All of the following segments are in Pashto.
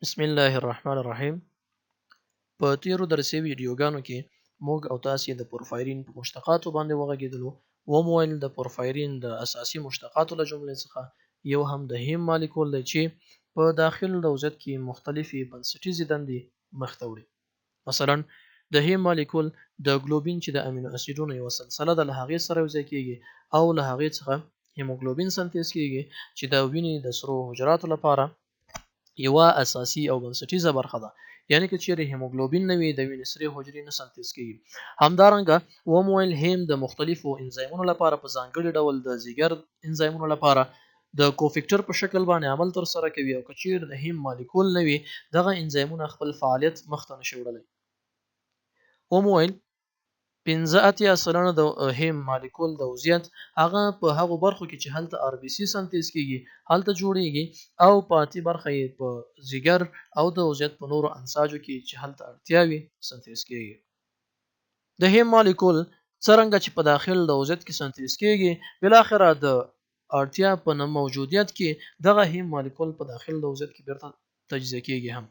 بسم الله الرحمن الرحیم. په تیرو درسي ویډیوګانو کې موږ او تاسې د پورفایرین په مشتقاتو باندې وغږېدلو. ومو ویل د پورفایرین د اساسي مشتقاتو له جملې څخه یو هم د هیم مالیکول دی چې په داخل د عضویت کې مختلفې بنسټیزې دندې مخته وړي. مثلا د هیم مالیکول د ګلوبین چې د امینو اسیدونو یوه سلسله ده له هغې سره یوځای کیږي او له هغې څخه هیموګلوبین سنتیز کیږي چې د وینې د سرو حجراتو لپاره یوه اساسي او بنسټیزه برخه ده، یعنی که چیرې هیموګلوبین نه وي د وینې سرې حجرې نه سنتیز کیږي. همدارنګه ومویل هیم د مختلفو انزایمونو لپاره په ځانګړي ډول د ځیګر انزایمونو لپاره د کوفکټر په شکل باندې عمل ترسره کوي او که چیرې د هیم مالیکول نه وي دغه انزایمونه خپل فعالیت مخته نشي وړلی. ومویل 85% د هیم مالیکول د عضویت هغه په هغو برخو کې چې هلته آر بي سي سنتیز کیږي هلته جوړیږي او پاتې برخه یې په ځیګر او د عضویت په نورو انساجو کې چې هلته اړتیا وي سنتیز کیږي. د هیم مالیکول څرنګه چې په داخل د عضویت کې سنتیز کیږي بالاخره د اړتیا په نه موجودیت کې دغه هیم مالیکول په داخل د عضویت کې بیرته تجزیه کیږي هم.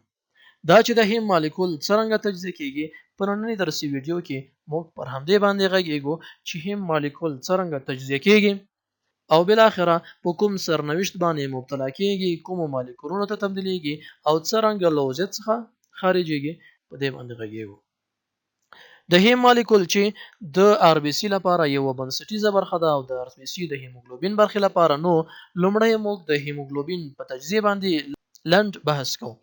دا چې د هیم مالیکول څرنګه تجزیه کیږي په نننۍ درسي ویډیو کې موږ پر همدې باندې غږیږو چې هیم مالیکول څرنګه تجزیه کیږي او بالاخره په کوم سرنوشت باندې مبتلا کیږي، کومو مالیکولونو ته تبدیلیږي او څرنګه له عضویت څخه خارجیږي، په دې باندې غږیږو. د هیم مالیکول چې د آر بي سي لپاره یوه بنسټیزه برخه ده او د آر بي سي د هیموګلوبین برخې لپاره، نو لومړی موږ د هیموګلوبین په تجزیه باندې لنډ بحث کوو.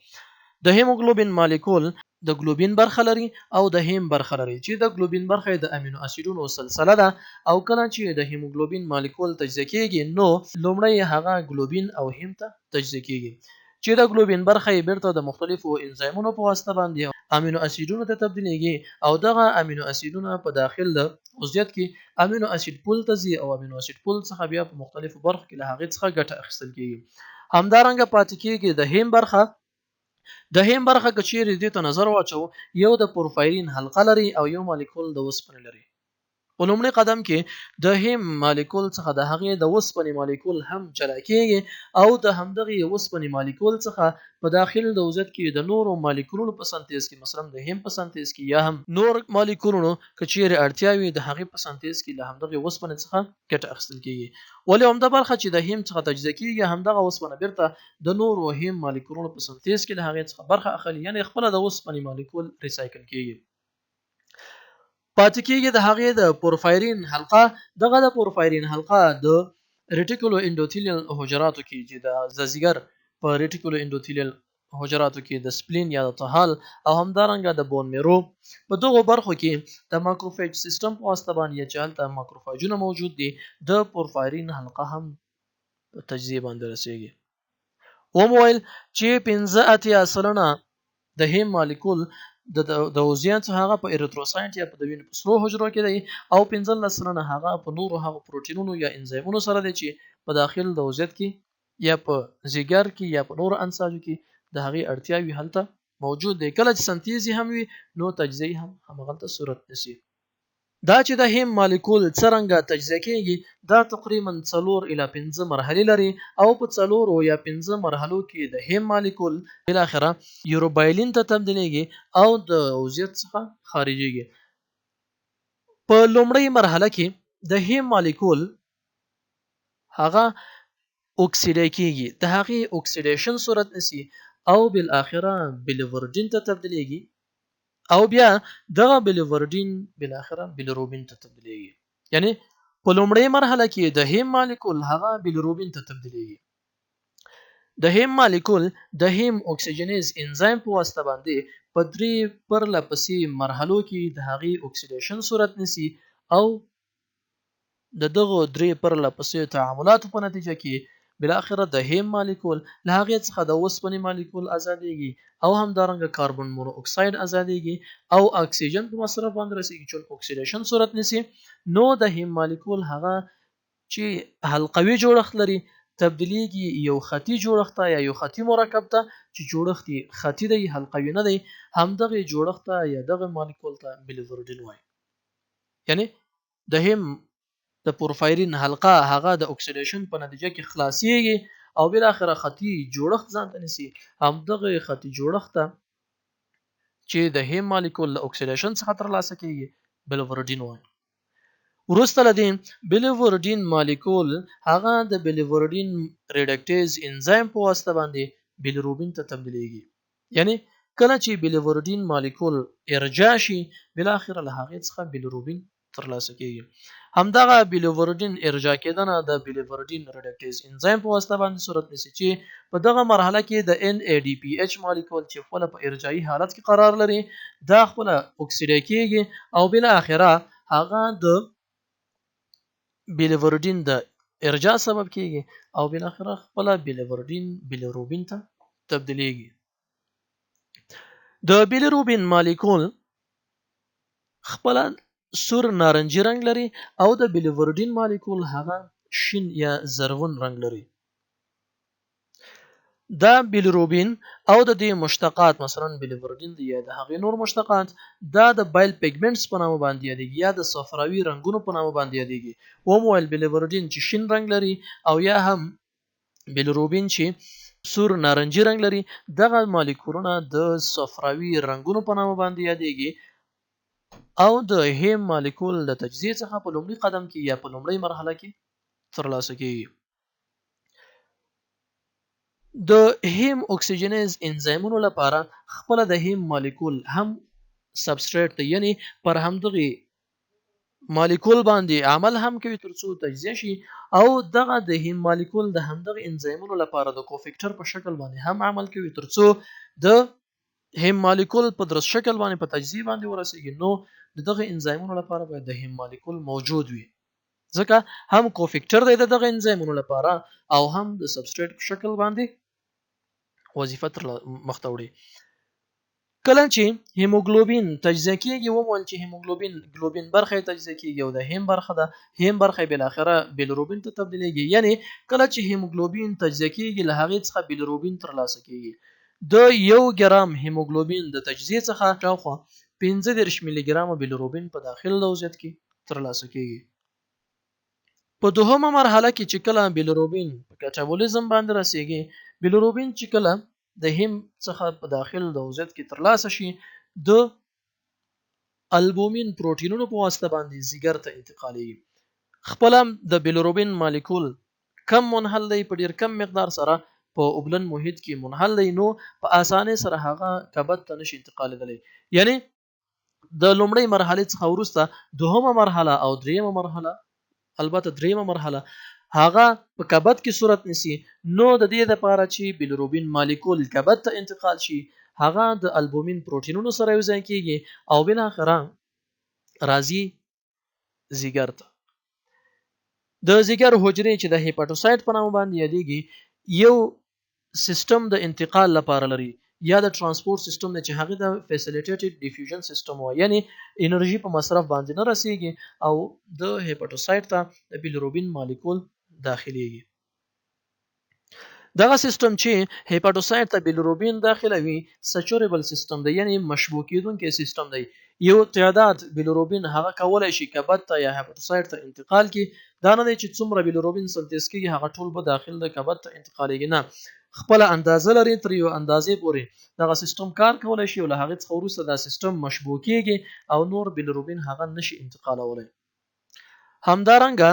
د هیموګلوبین مالیکول د ګلوبین برخه لري او د هیم برخه لري چې د ګلوبین برخه یې د امینو اسیدونو سلسله ده او کله چې د هیموګلوبین مالیکول تجزیه کیږي نو لومړی هغه ګلوبین او هیم ته تجزیه کیږي چې د ګلوبین برخه یې بیرته د مختلفو انزایمونو په واسطه باندې امینو اسیدونو ته تبدیلیږي او دغه امینو اسیدونه په داخل د عضویت کې امینو اسید پول ته ځي او امینو اسید پول څخه بیا په مختلفو برخو کې له هغې څخه ګټه اخیستل کیږي. همدارنګه پاتې کیږي د هیم برخه. د هیم برخه که چیرې دې ته نظر واچوو یو د پورفایرین حلقه لري او یو مالیکول د وسپنې لري. په لومړي قدم کې د هیم مالیکول څخه د هغې د وسپنې مالیکول هم جلا کیږي او د همدغې وسپنې مالیکول څخه په داخل د عضویت کې د نورو مالیکولونو په سنتیز کې، مثلا د هیم په سنتیز کې یا هم نور مالیکولونو که چیرې اړتیا وي د هغې په سنتیز کې له همدغې وسپنې څخه ګټه اخیستل کیږي. ولې عمده برخه چې د هیم څخه تجزیه کیږي همدغه وسپنه بیرته د نورو هیم مالیکولونو په سنتیز کې له هغې څخه برخه اخلي، یعنې خپله د وسپنې مالیکول ریسایکل کیږي. پاتې کیږي د هغې د پورفایرین حلقه. دغه د پورفایرین حلقه د ریټیکولو انډوتیلیل حجراتو کې چې د ځیګر په ریټیکولو انډوتیلیل حجراتو کې د سپلین یا د طحال او همدارنګه د بون میرو په دغو برخو کې د ماکروفیج سیستم په واسطه باندې چې هلته ماکروفاجونه موجود دي د پورفایرین حلقه هم په تجزیه باندې رسیږي. ومویل چې 85% د هیم مالیکول د عضویان څخه هغه په اریتروسایټ یا په د وینې په سرو حجرو کې دی او 15% هغه په نورو هغو پروتینونو یا انزایمونو سره دی چې په داخل د عضویت کې یا په ځیګر کې یا په نورو انساجو کې د هغې اړتیا وي هلته موجود دی. کله چې سنتیز هم وي نو تجزیه هم همغلته صورت نیسي. دا چې د هیم مالیکول څرنګه تجزیه کیږي دا تقریبا 4 الی 5 مرحلې لري او په 4 یا 5 مرحلو کې د هیم مالیکول بالاخره یوروبایلین ته تبدیلیږي او د عضویت څخه خارجیږي. په لومړۍ مرحله کې د هیم مالیکول هغه اکسیډه کیږي، د هغې اکسیډیشن صورت نیسي او بالاخره بیلیورډین ته تبدیلیږي او بیا دغه بیلیورډین بالاخره بیلیروبین ته تبدیلیږي. یعنی په لومړۍ مرحله کې د هیم مالیکول هغه بیلیروبین ته تبدیلیږي. د هیم مالیکول د هیم اکسیجنیز انزایم په واسطه باندې په درې پرله پسې مرحلو کې د هغې اکسیډیشن صورت نیسي او د دغو درې پرله پسې تعاملاتو په نتیجه کې بالاخره د هیم مالیکول له هغې څخه د اوسپنې مالیکول ازادیږي او همدارنګه کاربن مونو اکساید ازادیږي او اکسیجن په مصرف باندې رسیږي. چون اکسیډیشن صورت نیسي نو د هیم مالیکول هغه چې حلقوي جوړښت لري تبدیلیږي یو خطي جوړښت ته یا یو خطي مرکب ته چې جوړښت یې خطي دی حلقوي نه دی، همدغې جوړښت ته یا دغه مالیکول ته بیلیورډین وایي. یعنی د هیم د پورفایرین حلقه هغه د اکسیډیشن په نتیجه کې خلاصیږي او بالاخره خطي جوړښت ځان ته نیسي. همدغه خطي جوړښت ته چې د هیم مالیکول له اکسیډیشن څخه ترلاسه کیږي بلیورډین وایي. وروسته له دې بلیورډین مالیکول هغه د بلیورډین ریډکټیز انزایم په واسطه باندې بیلیروبین ته تبدیلیږي. یعنی کله چې بیلیورډین مالیکول ارجاع شي، بالاخره له هغې څخه بیلیروبین ترلاسه کیږي. همدغه بیلیورډین ارجاع کېدنه د بیلیورډین ریډکټیز انزایم په واسطه باندې صورت نیسي، چې په دغه مرحله کې د NADPH مالیکول چې خپله په ارجاعي حالت کې قرار لري، دا خپله اکسیډه کیږي او بالاخره هغه د بیلیورډین د ارجاع سبب کیږي او بالاخره خپله بیلیورډین بیلیروبین ته تبدیلیږي. د بیلیروبین مالیکول خپله سور نارنجي رنګ لري او د بیلیورډین مالیکول هغه شین یا زرغون رنګ لري. دا بیلیروبین او د دې مشتقات، مثلا بیلیورډین دی یا د هغې نور مشتقات، دا د بایل پیګمنټس په نامه باندې یادېږي یا د صفراوي رنګونو په نامه باندې یادېږي. ومو ویل بیلیورډین چې شین رنګ لري او یا هم بیلیروبین چې سور نارنجي رنګ لري، دغه مالیکولونه د صفراوي رنګونو په نامه باندې یادېږي او د هیم مالیکول د تجزیې څخه په لومړي قدم کې یا په لومړۍ مرحله کې ترلاسه کیږي. د هیم اکسیجنیز انزایمونو لپاره خپله د هیم مالیکول هم سبستریټ دی، یعنی پر همدغې مالیکول باندې عمل هم کوي ترڅو تجزیه شي، او دغه د هیم مالیکول د همدغې انزایمونو لپاره د کوفیکټر په شکل باندې هم عمل کوي ترڅو د هیم مالیکول په درست شکل باندې په تجزیه باندې ورسیږي. نو د دغه انزایمونو لپاره باید د هیم مالیکول موجود وي، ځکه هم کوفیکټر دی د دغه انزایمونو لپاره او هم د سبستریټ په شکل باندې وظیفه تر مخته وړي. کله چې هیموګلوبین تجزیه کیږي، ومویل چې هیموګلوبین ګلوبین برخه یې تجزیه کیږي او د هیم برخه ده، هیم برخه یې بالاخره بیلیروبین ته تبدیلیږي. یعنی کله چې هیموګلوبین تجزیه کیږي له هغې څخه بیلیروبین ترلاسه کیږي. د 1 ګرام هیموګلوبین د تجزیې څخه شاوخوا 35 ملي ګرامه بیلیروبین په داخل د عضویت کې ترلاسه کیږي. په دوهمه مرحله کې چې کله بیلیروبین په کټابولیزم باندې رسیږي، بیلیروبین چې کله د هیم څخه په داخل د عضویت کې ترلاسه شي، د البومین پروتینونو په واسطه باندې ځیګر ته انتقالیږي. خپله د بیلیروبین مالیکول کم منحل دی، په ډیر کم مقدار سره په اوبلن محیط کې منحل دی، نو په اسانۍ سره هغه کبد ته نشي انتقالېدلی. یعنی د لومړۍ مرحلې څخه وروسته دوهمه مرحله او درېیمه مرحله، البته درېیمه مرحله هغه په کبد کې صورت نیسي. نو د دې لپاره چې بیلیروبین مالیکول کبد ته انتقال شي، هغه د البومین پروتینونو سره یو ځای کیږي او بالاخره راځي ځیګر ته. د ځیګر حجرې چې د هیپاټوسایټ په نامه باندې یادېږي، یو سیستم د انتقال لپاره لري یا د ترانسپورت سیستم دی چې هغه د فیسیلیټیټډ ډیفیوژن سیستم وایي، یعنی انرژي په مصرف باندې نه رسیږي او د هیپاټوسایټ ته د بیلیروبین مالیکول داخليږي. دغه سیستم چې هیپاټوسایټ ته بیلیروبین داخلوي سچوریبل سیستم دی، یعنی مشبوع کیدونکی سیستم دی. یو تعداد بیلیروبین هغه کولای شي کبد ته یا هیپاټوسایټ ته انتقال کړي. دا نه دی چې څومره بیلیروبین سنتیز کیږي هغه ټول به داخل د کبد ته انتقالیږي، نه، خپله اندازه لري، تر یو اندازې پورې دغه سیستم کار کولای شي او له هغې څخه وروسته دا سیستم مشبوع کیږي او نور بیلیروبین هغه نشي انتقالولی. همدارنګه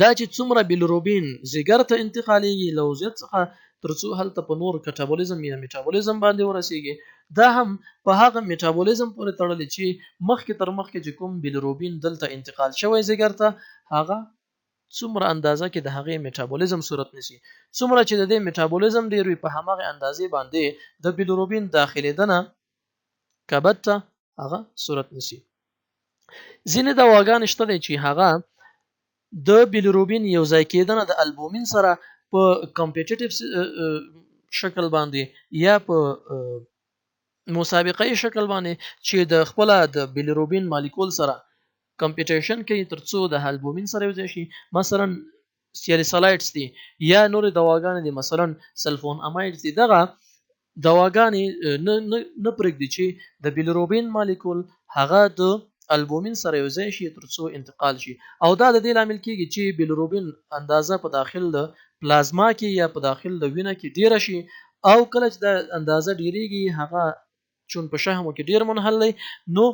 دا چې څومره بیلیروبین ځیګر ته انتقالیږي له عضویت څخه ترڅو هلته په نور کټابولیزم یا میټابولیزم باندې ورسیږي، دا هم په هغه میټابولیزم پورې تړلې چې مخکې تر مخکې چې کوم بیلیروبین دلته انتقال شوی ځیګر ته، هغه څومره اندازه کې د هغې میټابولیزم صورت نیسي. څومره چې د دې میټابولیزم ډیر وي په هماغې اندازې باندې د بیلیروبین داخلېدنه کبد ته هغه صورت نیسي. ځینې دواګانې شته دی چې هغه د بیلیروبین یو ځای کېدنه د البومین سره په کمپټیټیو شکل باندې یا په مسابقه شکل باندې چې د خپله د بیلیروبین مالیکول سره کمپټیشن کوي ترڅو د البومین سره یو ځای شي. مثلا سیالیسالایټس دي یا نورې دواګانې دي، مثلا سلفون امایډز دي، دغه دواګانې نه نه نه پرېږدي چې د بیلیروبین مالیکول هغه د البومین سره یو ځای شي ترڅو انتقال شي، او دا د دې لامل کیږي چې بیلروبین اندازه په داخل د پلازما کې یا په داخل د وینه کې ډیره شي. او کله چې دا اندازه ډیریږي، هغه چون په شحمو کې ډیر منحل دی، نو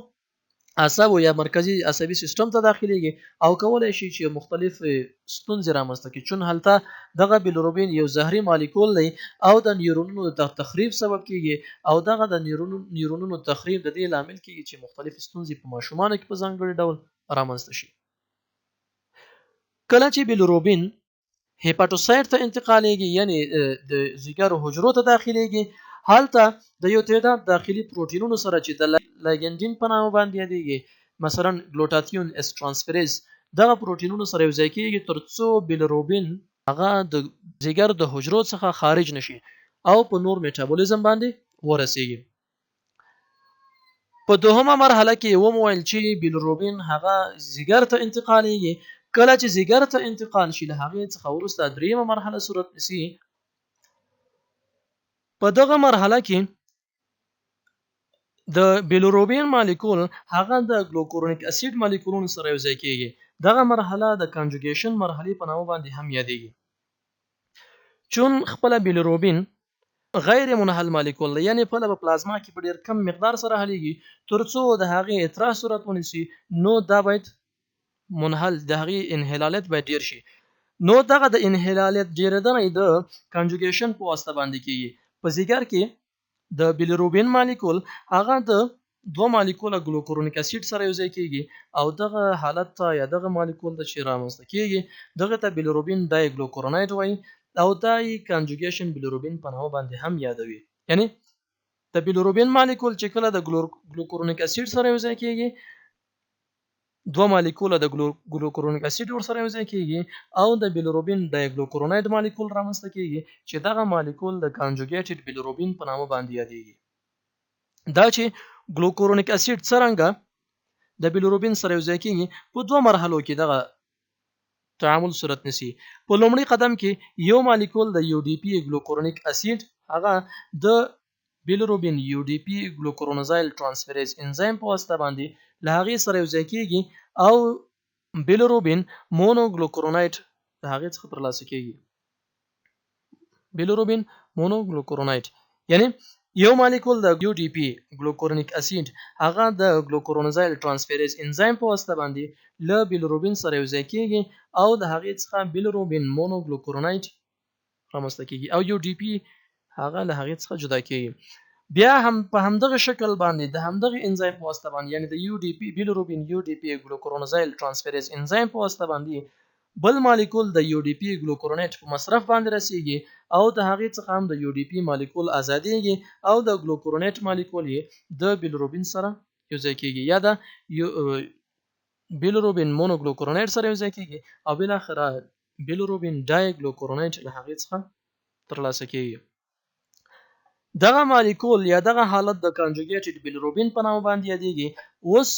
عصبو یا مرکزی عصبي سیستم ته داخليږي او کولای شي چې مختلف ستونزې رامنځته کړي، چون هلته دغه بیلروبین یو زهري مالیکول دی او د نیورونونو د تخریب سبب کیږي، او دغه د نیورونونو تخریب د دې لامل کیږي چې مختلف ستونزې په ماشومانو کې په ځانګړي ډول رامنځته شي. کله چې بیلروبین هیپاټوسایټ ته انتقالېږي، یعنی د ځیګر حجرو ته داخليږي، هلته د یو تعداد داخلي پروتینونو سره چې د لایګنډین په نامه باندې یادېږي، مثلا ګلوټاتیون اس ترانسفریز، دغه پروتینونو سره یو ځای کېږي ترڅو بیلروبین هغه د ځیګر د حجرو څخه خارج نشي او په نور میټابولیزم باندې ورسیږي. په دوهمه مرحله کې ومویل چې بیلروبین هغه ځیګر ته انتقالیږي. کله چې ځیګر ته انتقال شي، له هغې څخه وروسته دریمه مرحله صورت نیسي. په دغه مرحله کې د بیلروبین مالیکول هغه د ګلوکورونیک اسید مالیکولونو سره یو ځای کیږي. دغه مرحله د کانجوګیشن مرحلې په نامه باندې هم یادیږي. چون خپله بیلروبین غیر منحل مالیکول دی، یعنی خپله په پلازما کې په ډیر کم مقدار سره حلیږي، ترڅو د هغې اطراح صورت ونیسي نو دا باید منحل، د هغې انحلالیت باید ډیر شي. نو دغه د انحلالیت ډیریدنه د کانجوګیشن په واسطه باندې کیږي. په ځیګر کې د بیلیروبین مالیکول هغه د دوه مالیکوله ګلوکورونیک اسید سره یو ځای کیږي، او دغه حالت ته یا دغه مالیکول ته چې رامنځته کیږي دغه ته بیلیروبین ډای ګلوکورونایډ وایي، او دا یې کانجوګیشن بیلیروبین په نامه باندې هم یادوي. یعنی د بیلیروبین مالیکول چې کله د ګلوکورونیک اسید سره یو ځای کیږي، دوه مالیکوله د ګلوکورونیک اسید ورسره یو ځای کیږي او د بیلیروبین ډایګلوکورونایډ مالیکول رامنځته کیږي، چې دغه مالیکول د کانجوګیټډ بیلیروبین په نامه باندې یادیږي. دا چې ګلوکورونیک اسید څرنګه د بیلیروبین سره یو ځای کیږي، په دوه مرحلو کې دغه تعامل صورت نیسي. په لومړي قدم کې یو مالیکول د یو ډي پي ګلوکورونیک اسید هغه د بیلیروبین یو ډي پي ګلوکورونوزایل ترانسفریز انزایم په واسطه باندې له هغې سره یو ځای کیږي او بیلیروبین مونوګلوکورونایډ له هغې څخه ترلاسه کیږي. بیلیروبین مونوګلوکورونایډ، یعنی یو مالیکول د یو ډي پي ګلوکورونیک اسید هغه د ګلوکورونوزایل ترانسفریز انزایم په واسطه باندې له بیلیروبین سره یو ځای کیږي او د هغې څخه بیلیروبین مونوګلوکورونایډ رامنځته کیږي او یو ډي پي هغه له هغې څخه جدا کیږي. بیا هم په همدغه شکل باندې د همدغه انزایم په واسطه باندې، یعنی د یو ډي پي بیلیروبین یو ډي پي ګلوکورونوزایل ترانسفریز انزایم په واسطه باندې بل مالیکول د یو ډي پي ګلوکورونیټ په مصرف باندې رسیږي او د هغې څخه هم د یو ډي پي مالیکول ازادیږي او د ګلوکورونیټ مالیکول یې د بیلیروبین سره یو ځای کیږي یا د بیلیروبین مونوګلوکورونیټ سره یو ځای کیږي او بالاخره بیلیروبین ډای ګلوکورونیټ له هغې څخه ترلاسه کیږي. دغه مالیکول یا دغه حالت د کانجوګیټډ بیلیروبین په نامه باندې یادیږي. اوس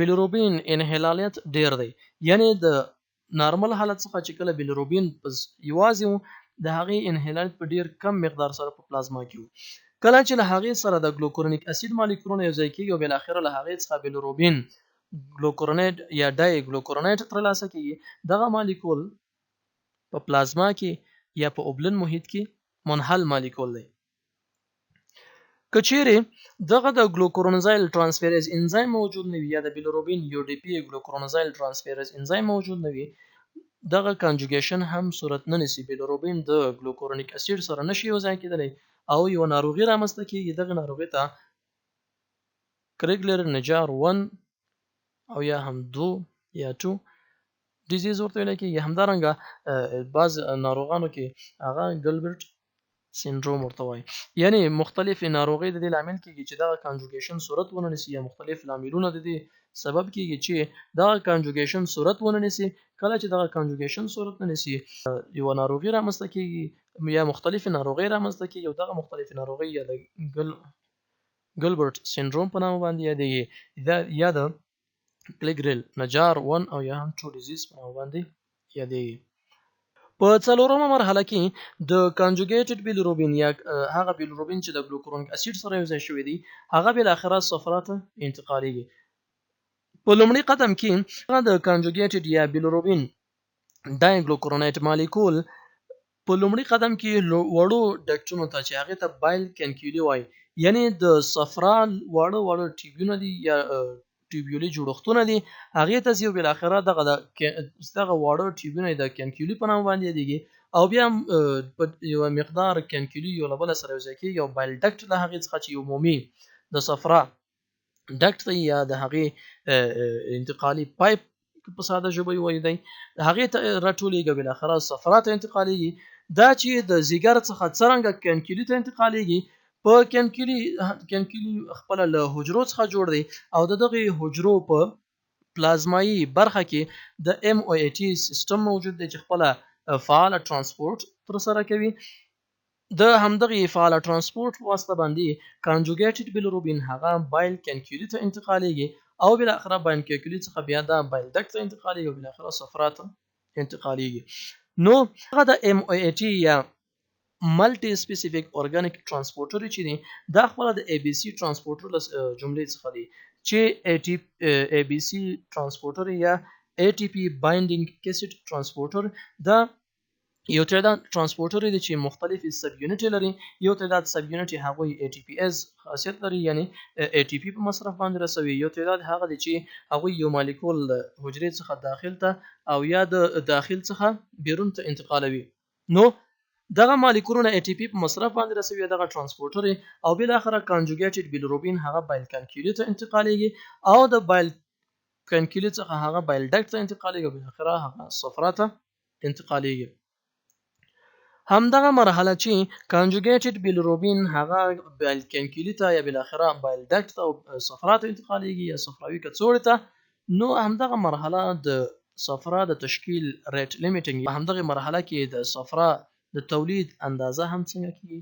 بیلیروبین انحلالیت ډیر دی، یعنی د نارمل حالت څخه چې کله بیلیروبین په یوازې و د هغې انحلالیت په ډیر کم مقدار سره په پلازما کې و، کله چې له هغې سره د ګلوکورونیک اسید مالیکولونه یو ځای کیږي او بالاخره له هغې څخه بیلیروبین ګلوکورونایډ یا ډای ګلوکورونایډ ترلاسه کیږي، دغه مالیکول په پلازما کې یا په اوبلن محیط کې منحل مالیکول دی. که چیرې دغه د ګلوکورونوزایل ترانسفریز انزایم موجود نه وي یا د بیلیروبین یو ډي پي ګلوکورونوزایل ترانسفریز انزایم موجود نه وي، دغه کانجوګیشن هم صورت نه نیسي، بیلیروبین د ګلوکورونیک اسید سره نشي یو ځای کېدلی او یوه ناروغي رامنځته کیږي. دغه ناروغي ته کریګلر نجار 1 او یا هم 2 یا 2 ډیزیز ورته ویل کیږي. همدارنګه بعض ناروغانو کې هغه ګلبرټ سندروم ورته وایي، یعنی مختلفې ناروغۍ د دې لامل کیږي چې دغه کانجوګیشن صورت ونه نیسي، یا مختلف لاملونه د دې سبب کیږي چې دغه کانجوګیشن صورت ونه نیسي. کله چې دغه کانجوګیشن صورت نه نیسي، یوه ناروغي رامنځته کیږي یا مختلفې ناروغۍ رامنځته کیږي، او دغه مختلفې ناروغۍ یا د ګلبرټ سندروم په نامه باندې یادیږي یا د کلیګریل نجار 1 او یا هم 2 ډیزیز په نامه باندې یادیږي. په څلورمه مرحله کې د کانجوګیټډ بیلیروبین یا هغه بیلیروبین چې د ګلوکورونیک اسید سره یو ځای شوی دی، هغه بالاخره صفرا ته انتقالیږي. په لومړي قدم کې د کانجوګیټډ یا بیلروبین ډایګلوکورونایټ مالیکول په لومړي قدم کې وړو ډکټونو ته چې هغې ته بایل کینکیولي وایي، یعنی د صفرا واړه واړه ټیوبونه دي یا ټیوبیولي جوړښتونه دي، هغې ته ځي او بالاخره دغه دغه واړه ټیوبونه د کینکیولي په نامه باندې یادېږي او بیا په یوه مقدار کینکیولي یو له بله سره یوځای کېږي او بایل ډکټ له هغې څخه چې عمومي د صفرا ډکټ دی یا د هغې انتقالي پایپ په ساده ژبه وایي دی، هغې ته راټولېږي او بالاخره صفرا ته انتقالېږي. دا چې د ځیګر څخه څرنګه کینکیولي ته انتقالېږي، په کینکیولي خپله له حجرو څخه جوړ دی او د دغې حجرو په پلازمایي برخه کې د ام او ای ټي سیستم موجود دی چې خپله فعاله ترانسپورت ترسره کوي. د همدغې فعاله ترانسپورت په واسطه باندې کانجوګیټډ بیلروبین هغه بایل کینکیولي ته انتقالېږي او بالاخره بایل کینکیولي څخه بیا دا بایل ډکټ ته انتقالېږي او بالاخره صفرا ته انتقالېږي. نو هغه د ام او ای ټي یا ملټي سپیسیفیک اورګانیک ترانسپورټر چې دي، دا خپله د ای بي سي ترانسپورټر له جملې څخه دي چې ای بي سي ترانسپورټر یا ای ټي پي بایندینګ کیسټ ترانسپورټر دا یو تعداد ترانسپورټر دي چې مختلفې سب یونټ لري. یو تعداد سب یونټ هغوی ای ټي پي اس خاصیت لري، یعنی ای ټي پي په مصرف باندې رسوي. یو تعداد هغه دي چې هغوی یو مالیکول له حجرې څخه داخل ته او یا د داخل څخه بیرون ته انتقالوي. نو دغه مالیکولونه ای ټي پي په مصرف باندې رسوي دغه ترانسپورټر او بالاخره کانجوګیټډ بیلروبین هغه بایل کانکیولي ته انتقالېږي او د بایل کانکیولي څخه هغه بایل ډکټ ته انتقالېږي او بالاخره هغه صفرا ته انتقالېږي. همدغه مرحله چې کانجوګیټډ بیلروبین هغه بایل کانکیولي ته یا بالاخره بایل ډکټ ته او صفرا ته انتقالېږي یا صفراوي کڅوړې ته، نو همدغه مرحله د صفرا د تشکیل ریټ لیمیټینګ، په همدغه مرحله کې د صفرا د تولید اندازه هم څنګه کیږي؟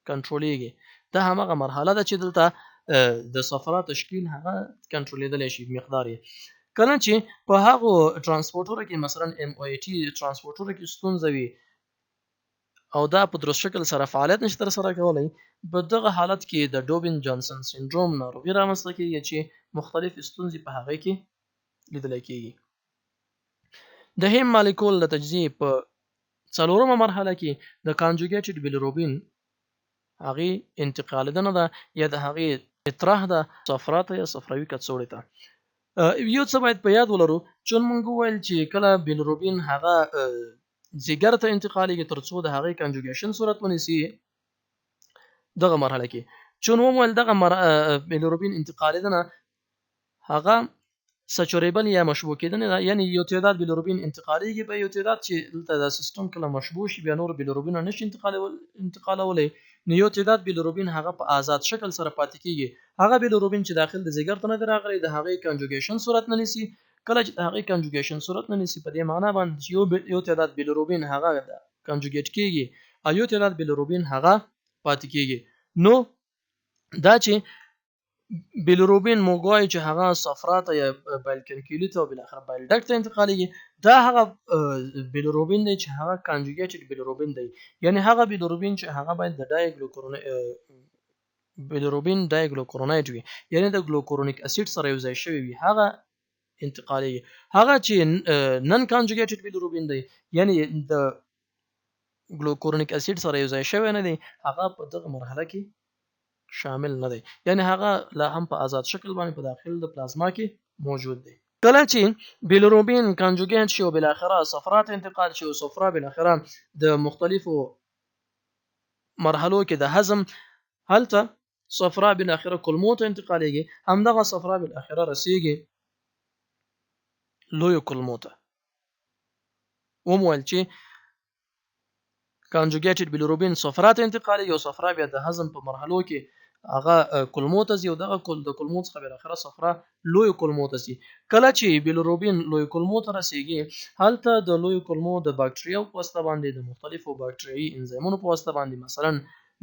کنټرولېږي. دا همغه مرحله ده چې دلته د صفرا تشکیل هغه کنټرولېدلی شي مقدار یې. کله چې په هغو ترانسپورټرو کې مثلا ام او ای ټي ترانسپورټرو کې ستونزه وي او دا په درست شکل سره فعالیت نشي ترسره کولی، په دغه حالت کې د ډوبین جانسن سندروم ناروغي رامنځته کیږي چې مختلفې ستونزې په هغې کې لیدل کیږي. د هیم مالیکول د تجزیې په څلورمه مرحله کې د کانجوګیټډ بیلروبین هغې انتقالېدنه ده یا د هغې اطراح ده صفرا ته یا صفراوي کڅوړې ته. یو څه باید په یاد ولرو، چون موږ وویل چې کله بیلروبین هغه ځیګر ته انتقالېږي تر څو د هغې کانجوګیشن صورت ونیسي دغه مرحله کې، چون وویل دغه بیلروبین انتقالېدنه هغه سچوریبل یا مشبوع کېدنه ده، یعنی یو تعداد بیلروبین انتقالېږي، به یو تعداد چې دلته دا سیستم کله مشبوع شي بیا نور بیلروبینونه نشي انتقالولی، نو یو تعداد بیلروبین هغه په آزاد شکل سره پاتې کېږي. هغه بیلروبین چې داخل د ځیګر ته نه دی راغلی د هغې کانجوګیشن صورت نه نیسي. کله چې د هغې کانجوګیشن صورت نه نیسي په دې معنا باندې چې یو تعداد بیلروبین هغه کانجوګیټ کېږي او یو تعداد بیلروبین هغه پاتې کېږي. نو دا چې بیلروبین موږ وایو چې هغه صفرا ته یا بایل کنکیولي ته او بالاخره بایل ډکټ ته انتقالېږي، دا هغه بیلروبین دی چې هغه کانجوګیټډ بیلروبین دی، یعنی هغه بیلروبین چې هغه باید د بیلروبین ډایګلوکورونایډ وي، یعنی د ګلوکورونیک اسید سره یو ځای شوی وي، هغه انتقالېږي. هغه چې نن کانجوګیټډ بیلروبین دی، یعنی د ګلوکورونیک اسید سره یو ځای شوی نه دی، هغه په دغه مرحله کې شامل نه دی، یعنی هغه لا هم په آزاد شکل باندې په داخل د پلازما کې موجود دی. کله چې بیلروبین کانجوګیټ شي او بالاخره صفرا ته انتقال شي او صفرا بالاخره د مختلفو مرحلو کې د هضم، هلته صفرا بالاخره کولمو ته انتقالېږي، همدغه صفرا بالاخره رسیږي لویو کولمو ته. ومویل چې کانجوګیټډ بیلروبین صفرا ته انتقالېږي او صفرا بیا د هضم په مرحلو کې هغه کولمو ته ځي او دغه د کولمو څخه بالاخره صفرا لویو کولمو ته ځي. کله چې بیلروبین لویو کولمو ته رسیږي، هلته د لویو کولمو د باکتریاو په واسطه باندې، د مختلفو باکتریایي انزایمونو په واسطه باندې، مثلا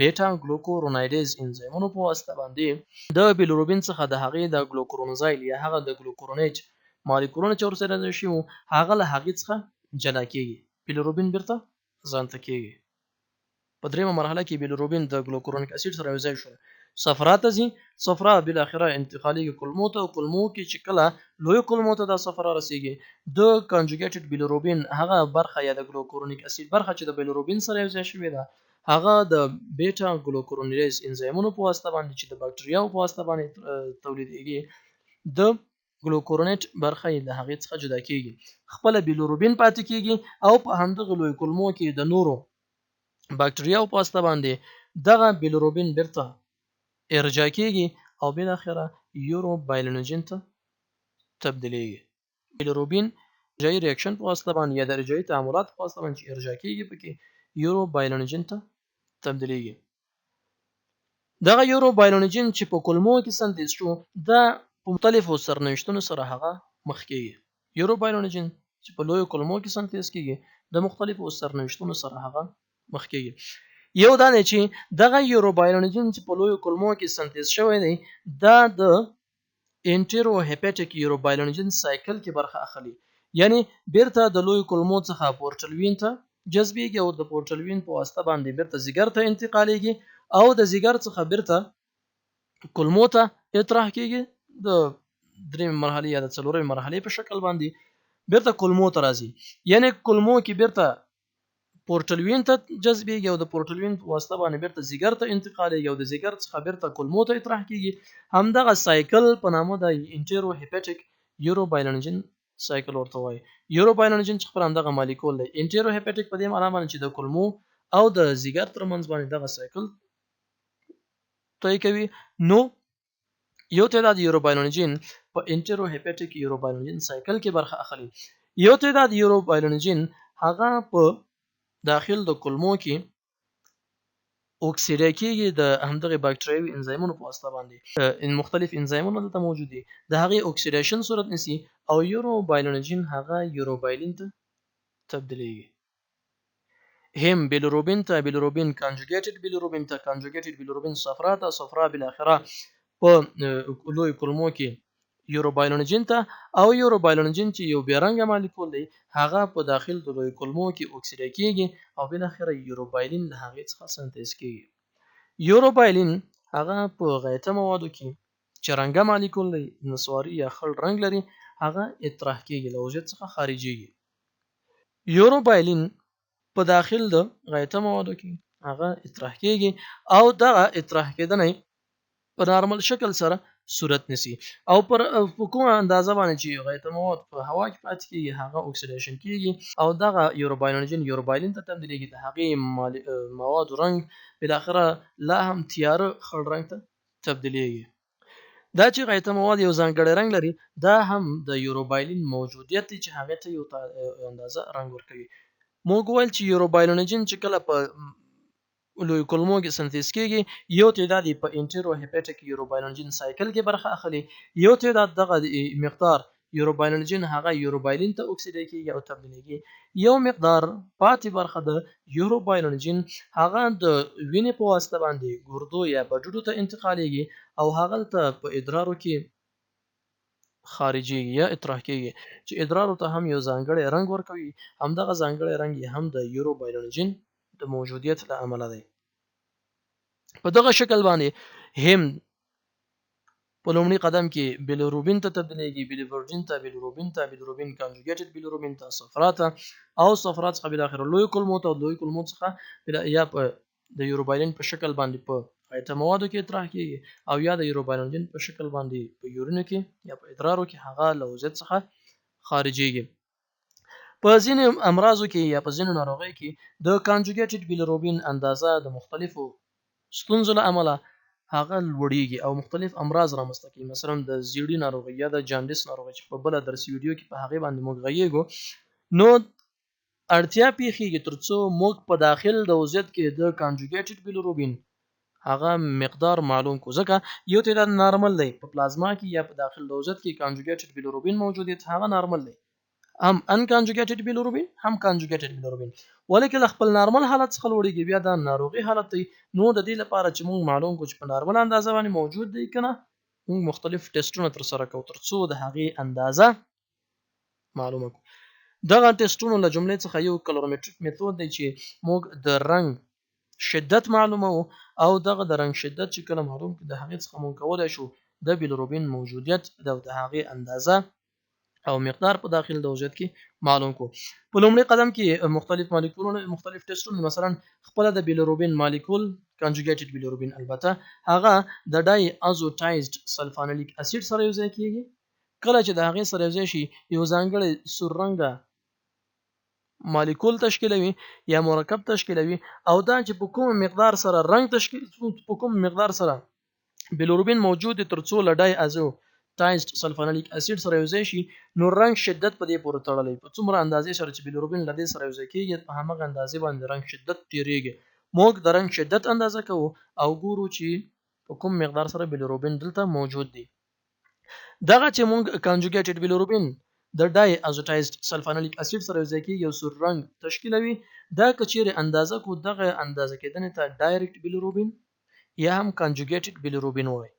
بیټا ګلوکورونایډیز انزایمونو په واسطه باندې د بیلروبین څخه د هغې د ګلوکورونزایل یا هغه د ګلوکورونیټ مالیکولونه چې ورسره یوځای شوي وو، هغه له هغې څخه جلا کیږي، بیلروبین بیرته ځانته کیږي. په دریمه مرحله کې بیلروبین د ګلوکورونیک اسید سره یو ځای شول، صفرا ته ځي، صفرا بالاخره انتقالیږي کولمو ته، او کولمو کې چې کله لوی کولمو ته دا صفرا رسیږي، د کانجوګیټډ بیلروبین هغه برخه یا د ګلوکورونیک اسید برخه چې د بیلروبین سره یو ځای شوې ده، هغه د بیټا ګلوکورونیز انزایمونو په واسطه باندې چې د باکتریاو په واسطه باندې تولیدېږي، د ګلوکورونیټ برخه یې له هغې څخه جدا کیږي، خپله بیلروبین پاتې کیږي، او په همدغه لوی کولمو کې د نورو باکتریاو په واسطه باندې دغه بیلروبین بیرته ارجاع کیږي او بالاخره یوروبایلونوجین ته تبدیلیږي. بیلروبین ارجاعي ریاکشن په واسطه باندې یا د ارجاعي تعاملات په واسطه باندې چې ارجاع کیږي پکې یوروبایلونوجین ته تبدیلیږي. دغه یوروبایلونوجین چې په کولمو کې سنتیز شو، دا په مختلفو سرنوشتونو سره هغه مخ کیږي. یوروبایلونوجین چې په لویو کولمو کې سنتیز کیږي، د مختلفو سرنوشتونو سره هغه مخ کیږي. یو دا دی چې دغه یوروبایلونوجین چې په لویو کولمو کې سنتیز شوی دی، دا د انټیرو هیپاټیک یوروبایلونوجین سایکل کې برخه اخلي، یعنی بیرته د لویو کولمو څخه پورټل وین ته جذبیږي او د پورټل وین په واسطه باندې بیرته ځیګر ته انتقالیږي او د ځیګر څخه بیرته کولمو ته اطراح کیږي. د درېیمې مرحلې یا د څلورمې مرحلې په شکل باندې بیرته کولمو ته راځي، یعنی کولمو کې بیرته پورټل وین ته جذبیږي او د پورټل وین په واسطه باندې بیرته ځیګر ته انتقالیږي او د ځیګر څخه بیرته کولمو ته اطراح کیږي. همدغه سایکل په نامه د انټیرو هیپاټیک یوروبایلونوجین سایکل ورته وایي. یوروبایلونوجین چې خپل همدغه مالیکول دی، انټیرو هیپاټیک په دې معنا باندې چې د کولمو او د ځیګر ترمنځ باندې دغه سایکل طی کوي. نو یو تعداد یوروبایلونوجین په انټیرو هیپاټیک یوروبایلونوجین سایکل کې برخه اخلي، یو تعداد یوروبایلونوجین هغه په داخل د کولمو کې اوکسیډه کیږي د همدغه باکتریاوي انزایمونو په واسطه باندې. مختلف انزایمونه دلته موجود دي، د هغې اوکسیډیشن صورت نیسي او یوروبایلونوجین هغه یوروبایلین ته تبدیلیږي. هم بیلروبین ته، بیلروبین کانجوګیټډ بیلروبین ته، کانجوګیټډ بیلروبین صفرا ته، صفرا بالاخره په لوی کولمو کې یوروبایلونوجین ته، او یوروبایلونوجین چې یو بې رنګه مالیکول دی هغه په داخل د لوی کولمو کې اوکسیډه کیږي او بالاخره یوروبایلین له هغې څخه سنتیز کیږي. یوروبایلین هغه په غیطه موادو کې چې رنګه مالیکول دی، نسواري یا خړ رنګ لري، هغه اطراح کیږي، له عضویت څخه خارجیږي. یوروبایلین په داخل د غیطه موادو کې هغه اطراح کیږي او دغه اطراح کېدنه په نارمل شکل سره صورت نیسي او پر په کومه اندازه باندې چې غیطه مواد په هوا کې پاتې کیږي هغه اکسیډیشن کیږي او دغه یوروبایلونوجین یوروبایلین ته تبدیلیږي. د هغې موادو رنګ بالاخره لا هم تیاره خړ رنګ ته تبدیلیږي. دا چې غیطه مواد یو ځانګړی رنګ لري، دا هم د یوروبایلین موجودیت دی چې هغې ته یو اندازه رنګ ورکوي. موږ وویل چې یوروبایلونوجین چې کله په لوی کولمو کې سنتیز کیږي، یو تعداد یې په انټیرو هیپاټیک یوروبایلونوجین سایکل کې برخه اخلي، یو تعداد دغه مقدار یوروبایلونوجین هغه یوروبایلین ته اکسیډه کیږي او تبدیلیږي، یو مقدار پاتې برخه د یوروبایلونوجین هغه د وینې په واسطه باندې ګردو یا بډوډو ته انتقالیږي او هغلته په ادرارو کې خارجیږي یا اطراح کیږي چې ادرارو ته هم یو ځانګړی رنګ ورکوي. همدغه ځانګړی رنګ یې هم د یوروبایلونوجین د موجودیت له امله دی. په دغه شکل باندې هم په لومړي قدم کې بیلروبین ته تبدیلیږي، بیلیورډین ته، بیلروبین ته، بیلروبین کانجوګیټډ بیلروبین ته، صفرا ته، او صفرا څخه بالاخره لوی کولمو ته، او لوی کولمو څخه یا په د یوروبایلین په شکل باندې په غیطه موادو کې اطراح کیږي او یا د یوروبایلونجین په شکل باندې په یورینو کې یا په ادرارو کې هغه له عضویت څخه خارجیږي. په ځینو امراضو کې یا په ځینو ناروغیو کې د کانجوګیټډ بیلروبین اندازه د مختلفو ستونزو له امله هغه لوړیږي او مختلف امراض رامنځته کوي، مثلا د زیړي ناروغي یا د جانډس ناروغي چې په بله درسي ویډیو کې په هغې باندې موږ غږیږو. نو اړتیا پیښیږي ترڅو موږ په داخل د عضویت کې د کانجوګیټډ بیلروبین هغه مقدار معلوم کو، ځکه یو تعداد نارمل دی په پلازما کې یا په داخل د عضویت کې کانجوګیټډ بیلروبین موجودیت هغه نارمل دی، هم انکانجوګیټډ بیلروبین هم کانجوګیټډ بیلروبین، ولیکن له خپل نارمل حالت څخه لوړیږي بیا دا ناروغي حالت دی. نو د دې لپاره چې موږ معلوم کو چې په نارمل اندازه باندې موجود دی کنه، موږ مختلف ټیسټونه ترسره کوو ترڅو د هغې اندازه معلومه کړو. دغه ټیسټونو له جملې څخه یو کلورومتریک میتود دی چې موږ د رنګ شدت معلومو او دغه د رنګ شدت چې کله معلوم کړو، د هغې څخه موږ کولای شو د بیلروبین موجودیت او د هغې اندازه او مقدار په داخل د وضعیت کې معلوم کو. په لومړي قدم کې مختلف مالیکولونه، مختلف ټیسټونه، مثلا خپل د بیلروبین مالیکول، کانجوګیټډ بیلروبین، البته هغه د ډای ازوټایزډ سلفانیلیک اسید سره یو ځای کیږي. کله چې د هغې سره یو ځای شي، یو ځانګړی سور رنګه مالیکول تشکیلوي یا مرکب تشکیلوي، او دا چې په کوم مقدار سره رنګ تشکیل، په کوم مقدار سره بیلروبین موجود دی، ترڅو له ډای ازو ټایزډ سلفانیلیک اسید سره یو ځای شي، نو رنګ شدت په دې پورې تړلی. په څومره اندازې سره چې بیلروبین له دې سره یو ځای کیږي، په همغه اندازې باندې رنګ شدت تیریږي. موږ د رنګ شدت اندازه کوو او ګورو چې په کوم مقدار سره بیلروبین دلته موجود دی. دغه چې موږ کانجوګیټډ بیلروبین د ډای ازوټایزډ سلفانیلیک اسید سره یو ځای کیږي او سور رنګ تشکیلوي، دا که چیرې اندازه کو، دغه اندازه کېدنې ته ډایرکټ بیلروبین یا هم کانجوګیټډ بیلروبین وایي.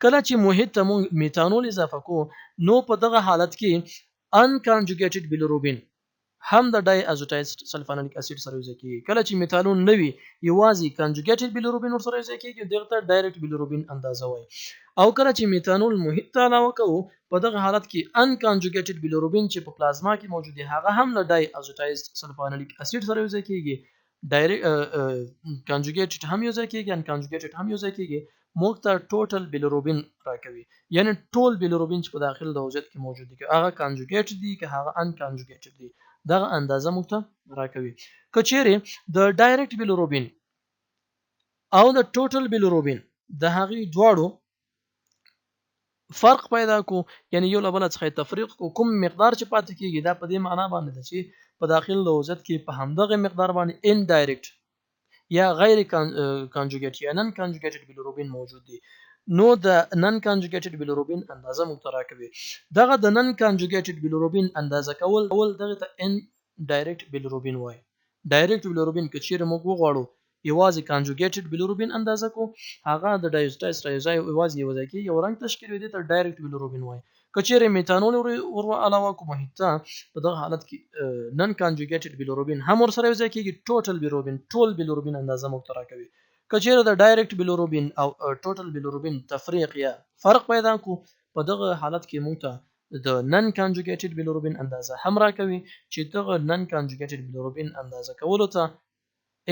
کله چې محیط ته موږ میتانول اضافه کو، نو په دغه حالت کې انکانجوګیټډ بیلروبین هم د ډای ازوټایزډ سلفانیلیک اسید سره یو ځای کیږي. کله چې میتانول نه وي، یوازې کانجوګیټډ بیلروبین ورسره یو ځای کیږي، دغه ته ډایرکټ بیلروبین اندازه وایي. او کله چې میتانول محیط ته علاوه کوو، په دغه حالت کې انکانجوګیټډ بیلروبین چې په پلازما کې موجود دی، هغه هم له ډای ازوټایزډ سلفانیلیک اسید سره یو ځای کیږي. ډایرکټ کانجوګیټډ هم یو ځای کیږي، انکانجوګیټډ هم یو ځای کیږي، موږ ته ټوټل بیلروبین راکوي، یعنی ټول بیلروبین چې په داخل د عضویت کې موجود دي، که هغه کانجوګیټډ دي که هغه انکانجوګیټډ دي، دغه اندازه موږ ته راکوي. که چیرې د ډایرکټ بیلروبین او د ټوټل بیلروبین د هغې دواړو فرق پیدا کو، یعنی یو له بله څخه تفریق کو، کوم مقدار چې پاتې کیږي، دا په دې معنا باندې ده چې په داخل د عضویت کې په همدغه مقدار باندې انډایرکټ یا غیر کانجوګیټ یا نن کانجوګیټډ بیلروبین موجود دی، نو د نن کانجوګیټډ بیلروبین اندازه موږ ته راکوي. دغه د نن کانجوګیټډ بیلروبین اندازه کول دغه ته ان ډایرکټ بیلروبین وایي. ډایرکټ بیلروبین که چیرې موږ وغواړو یوازې کانجوګیټډ بیلروبین اندازه کو، هغه د ډایوسټای سره یو ځای یوازې یو ځای کې یو رنګ تشکیلوي، دې ته ډایرکټ بیلروبین وایي. که چیرې میتانول ور علاوه کو محیط ته، په دغه حالت کې نن کانجوګیټډ بیلروبین هم ورسره یو ځای کېږي، ټوټل بیلروبین، ټول بیلروبین اندازه موږ ته راکوي. که چیرې د ډایرکټ بیلروبین او ټوټل بیلروبین تفریق یا فرق پیدا کو، په دغه حالت کې موږ ته د نن کانجوګیټډ بیلروبین اندازه هم راکوي، چې دغه نن کانجوګیټډ بیلروبین اندازه کولو ته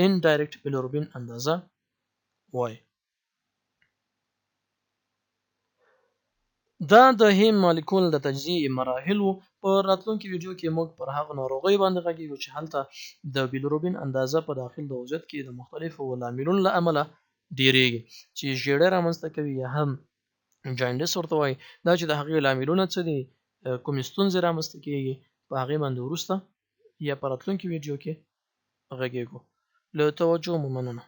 انډایرکټ بیلروبین اندازه وایي. دا د هیم مالیکول د تجزیې مراحل وو. په راتلونکي ویډیو کې موږ پر هغه ناروغیو باندې غږیږو چې هلته د بیلروبین اندازه په داخل د عضویت کې د مختلفو لاملونو له امله ډیریږي، چې ژیړی رامنځته کوي یا هم جاینډس ورته وایي. دا چې د هغې لاملونه څه دي، کومې ستونزې رامنځته کیږي، په هغې باندې وروسته یا په راتلونکي ویډیو کې غږیږو. له توجه مو مننه.